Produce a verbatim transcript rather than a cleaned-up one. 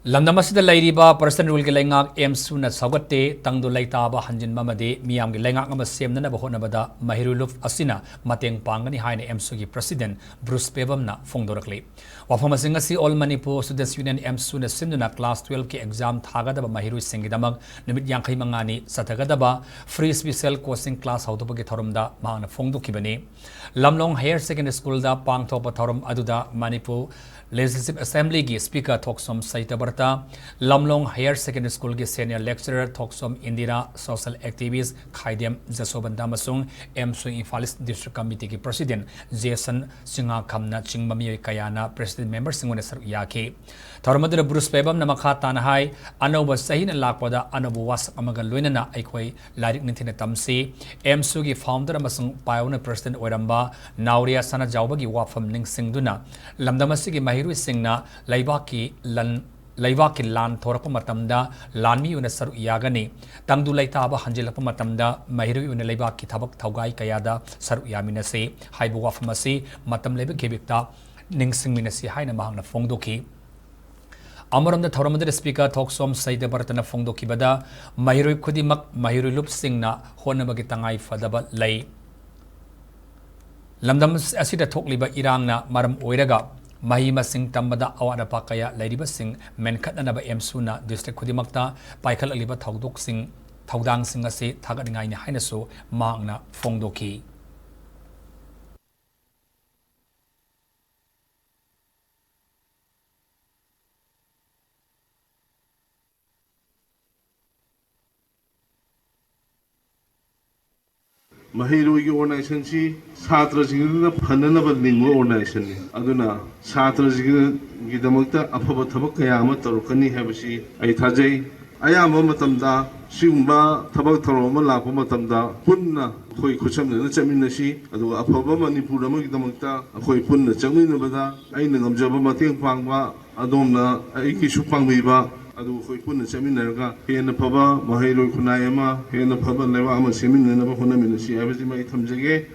ꯂꯝꯗꯝ ꯑꯁꯤꯗ ꯂꯩꯔꯤꯕ ꯄ꯭ꯔꯁꯤꯗꯦꯟ ꯔꯨꯜꯒꯤ ꯂꯩꯉꯥꯛ ꯑꯦꯝꯁꯨꯅ ꯁꯧꯒꯠꯇꯦ, ꯇꯪꯗꯨ ꯂꯩꯇꯥꯕ ꯍꯟꯖꯤꯟꯕ ꯑꯃꯗꯤ ꯃꯤꯌꯥꯝꯒꯤ ꯂꯩꯉꯥꯛ ꯑꯃ ꯁꯦꯝꯅꯅꯕ ꯍꯣꯠꯅꯕꯗ ꯃꯍꯩꯔꯣꯏ ꯂꯨꯞ ꯑꯁꯤꯅ ꯃꯇꯦꯡ ꯄꯥꯡꯒꯅꯤ ꯍꯥꯏꯅ ꯑꯦꯝꯁꯨꯒꯤ ꯄ꯭ꯔꯁꯤꯗꯦꯟ ꯕ꯭ꯔꯨꯁ ꯄꯦꯕꯝꯅ ꯐꯣꯡꯗꯣꯔꯛꯂꯤ꯫ ꯋꯥꯐꯝ ꯑꯁꯤꯡ ꯑꯁꯤ All Manipur Students Union, ꯑꯦꯝꯁꯨꯅ ꯁꯤꯟꯗꯨꯅ class twelve ꯀꯤ exam ꯊꯥꯒꯗꯕ ꯃꯍꯩꯔꯣꯏꯁꯤꯡꯒꯤꯗꯃꯛ ꯅꯨꯃꯤꯠ ꯌꯥꯡꯈꯩ ꯃꯉꯥꯅꯤ ꯆꯠꯊꯒꯗꯕ free special coaching class ꯍꯧꯗꯣꯛꯄꯒꯤ ꯊꯧꯔꯝꯗ ꯃꯍꯥꯛꯅ ꯐꯣꯡꯗꯣꯛꯈꯤꯕꯅꯤ꯫ ꯂꯝꯂꯣꯡ Higher Secondary School ꯗ ꯄꯥꯡꯊꯣꯛꯄ ꯊꯧꯔꯝ ꯑꯗꯨꯗ ꯃꯅꯤꯄꯨꯔ Legislative Assembly ꯒꯤ Speaker ꯊꯣꯛꯆꯣꯝ ꯁꯩꯇꯕ꯭ꯔꯇ, ꯂꯝꯂꯣꯡ Higher Secondary School ꯒꯤ Senior Lecturer ꯊꯣꯛꯆꯣꯝ ꯏꯟꯗꯤꯔꯥ, social activist ꯈꯥꯏꯗꯦꯝ ꯖꯁꯣꯕꯟꯇ ꯑꯃꯁꯨꯡ ꯑꯦꯝꯁꯨ ꯏꯝꯐꯥꯜ East District Committee ꯒꯤ President ꯖꯦꯁꯟ ꯁꯤꯡꯍꯥꯈꯝꯅ ꯆꯤꯡꯕ ꯃꯤꯑꯣꯏ ꯀꯌꯥꯅ President member ꯁꯤꯡ ꯑꯣꯏꯅ ꯁꯔꯨꯛ ꯌꯥꯈꯤ꯫ ꯊꯧꯔꯝ ꯑꯗꯨꯗ ꯕ꯭ꯔꯨꯁ ꯄꯦꯕꯝꯅ ꯃꯈꯥ ꯇꯥꯅ ꯍꯥꯏ, ꯑꯅꯧꯕ ꯆꯍꯤꯅ ꯂꯥꯛꯄꯗ ꯑꯅꯧꯕ ꯋꯥꯁꯛ ꯑꯃꯒ ꯂꯣꯏꯅꯅ ꯑꯩꯈꯣꯏ ꯂꯥꯏꯔꯤꯛ ꯅꯤꯡꯊꯤꯅ ꯇꯝꯁꯤ꯫ ꯑꯦꯝꯁꯨꯒꯤ founder ꯑꯃꯁꯨꯡ pioneer president ꯑꯣꯏꯔꯝꯕ ꯅꯥꯎꯔꯤꯌꯥ ꯁꯅꯥꯖꯥꯎꯕꯒꯤ ꯋꯥꯐꯝ ꯅꯤꯡꯁꯤꯡꯗꯨꯅ ꯂꯝꯗꯝ ꯑꯁꯤꯒꯤ ꯃꯍꯩꯔꯣꯏꯁꯤꯡꯅ ꯂꯩꯕꯥꯛꯀꯤ ꯂꯟ, ꯂꯩꯕꯥꯛꯀꯤ ꯂꯥꯟ ꯊꯣꯔꯛꯄ ꯃꯇꯝꯗ ꯂꯥꯟꯃꯤ ꯑꯣꯏꯅ ꯁꯔꯨꯛ ꯌꯥꯒꯅꯤ꯫ ꯇꯪꯗꯨ ꯂꯩꯇꯥꯕ ꯍꯟꯖꯤꯜꯂꯛꯄ ꯃꯇꯝꯗ ꯃꯍꯩꯔꯣꯏ ꯑꯣꯏꯅ ꯂꯩꯕꯥꯛꯀꯤ ꯊꯕꯛ ꯊꯧꯒꯥꯏ ꯀꯌꯥꯗ ꯁꯔꯨꯛ ꯌꯥꯃꯤꯟꯅꯁꯤ ꯍꯥꯏꯕ ꯋꯥꯐꯝ ꯑꯁꯤ ꯃꯇꯝ ꯂꯩꯕ ꯈꯤꯕꯤꯛꯇ ꯅꯤꯡꯁꯤꯡꯃꯤꯟꯅꯁꯤ ꯍꯥꯏꯅ ꯃꯍꯥꯛꯅ ꯐꯣꯡꯗꯣꯛꯈꯤ꯫ ꯑꯃꯔꯣꯝꯗ ꯊꯧꯔꯝ ꯑꯗꯨꯗ Speaker ꯊꯣꯛꯆꯣꯝ ꯁꯩꯗꯕꯔꯇꯅ ꯐꯣꯡꯗꯣꯛꯈꯤꯕꯗ ꯃꯍꯩꯔꯣꯏ ꯈꯨꯗꯤꯡꯃꯛ ꯃꯍꯩꯔꯣꯏ ꯂꯨꯞꯁꯤꯡꯅ ꯍꯣꯠꯅꯕꯒꯤ ꯇꯉꯥꯏ ꯐꯗꯕ ꯂꯩ꯫ ꯂꯝꯗꯝ ꯑꯁꯤꯗ ꯊꯣꯛꯂꯤꯕ ꯏꯔꯥꯡꯅ ꯃꯔꯝ ꯑꯣꯏꯔꯒ ꯃꯍꯩ ꯃꯁꯤꯡ ꯇꯝꯕꯗ ꯑꯋꯥꯠ ꯑꯄꯥ ꯀꯌꯥ ꯂꯩꯔꯤꯕꯁꯤꯡ ꯃꯦꯟꯈꯠꯅꯅꯕ ꯑꯦꯝꯁꯨꯅ district ꯈꯨꯗꯤꯡꯃꯛꯇ ꯄꯥꯏꯈꯠꯂꯛꯂꯤꯕ ꯊꯧꯗꯣꯛꯁꯤꯡ, ꯊꯧꯗꯥꯡꯁꯤꯡ ꯑꯁꯤ ꯊꯥꯒꯠꯅꯤꯡꯉꯥꯏꯅꯤ ꯍꯥꯏꯅꯁꯨ ꯃꯍꯥꯛꯅ ꯐꯣꯡꯗꯣꯛꯈꯤ꯫ ꯃꯍꯩꯔꯣꯏꯒꯤ organization ꯁꯤ ꯁꯥꯇ꯭ꯔꯁꯤꯡꯗꯨꯅ ꯐꯅꯅꯕ ꯂꯤꯡꯕ organization ꯅꯤ꯫ ꯑꯗꯨꯅ ꯁꯥꯇ꯭ꯔꯁꯤꯡꯒꯤꯗꯃꯛꯇ ꯑꯐꯕ ꯊꯕꯛ ꯀꯌꯥ ꯑꯃ ꯇꯧꯔꯛꯀꯅꯤ ꯍꯥꯏꯕꯁꯤ ꯑꯩ ꯊꯥꯖꯩ꯫ ꯑꯌꯥꯝꯕ ꯃꯇꯝꯗ ꯁꯤꯒꯨꯝꯕ ꯊꯕꯛ ꯊꯧꯔꯝ ꯑꯃ ꯂꯥꯛꯄ ꯃꯇꯝꯗ ꯄꯨꯟꯅ ꯑꯩꯈꯣꯏ ꯈꯨꯠꯁꯝꯅꯅ ꯆꯠꯃꯤꯟꯅꯁꯤ, ꯑꯗꯨꯒ ꯑꯐꯕ ꯃꯅꯤꯄꯨꯔ ꯑꯃꯒꯤꯗꯃꯛꯇ ꯑꯩꯈꯣꯏ ꯄꯨꯟꯅ ꯆꯠꯃꯤꯟꯅꯕꯗ ꯑꯩꯅ ꯉꯝꯖꯕ ꯃꯇꯦꯡ ꯄꯥꯡꯕ, ꯑꯗꯣꯝꯅ ꯑꯩꯒꯤꯁꯨ ꯄꯥꯡꯕꯤꯕ, ꯑꯗꯨ ꯑꯩꯈꯣꯏ ꯄꯨꯟꯅ ꯆꯠꯃꯤꯟꯅꯔꯒ ꯍꯦꯟꯅ ꯐꯕ ꯃꯍꯩꯔꯣꯏ ꯈꯨꯟꯅꯥꯏ ꯑꯃ, ꯍꯦꯟꯅ ꯐꯕ ꯂꯩꯕꯥꯛ ꯑꯃ ꯁꯦꯝꯃꯤꯟꯅꯅꯕ ꯍꯣꯠꯅꯃꯤꯟꯅꯁꯤ ꯍꯥꯏꯕꯁꯤꯃ ꯑꯩ ꯊꯝꯖꯒꯦ꯫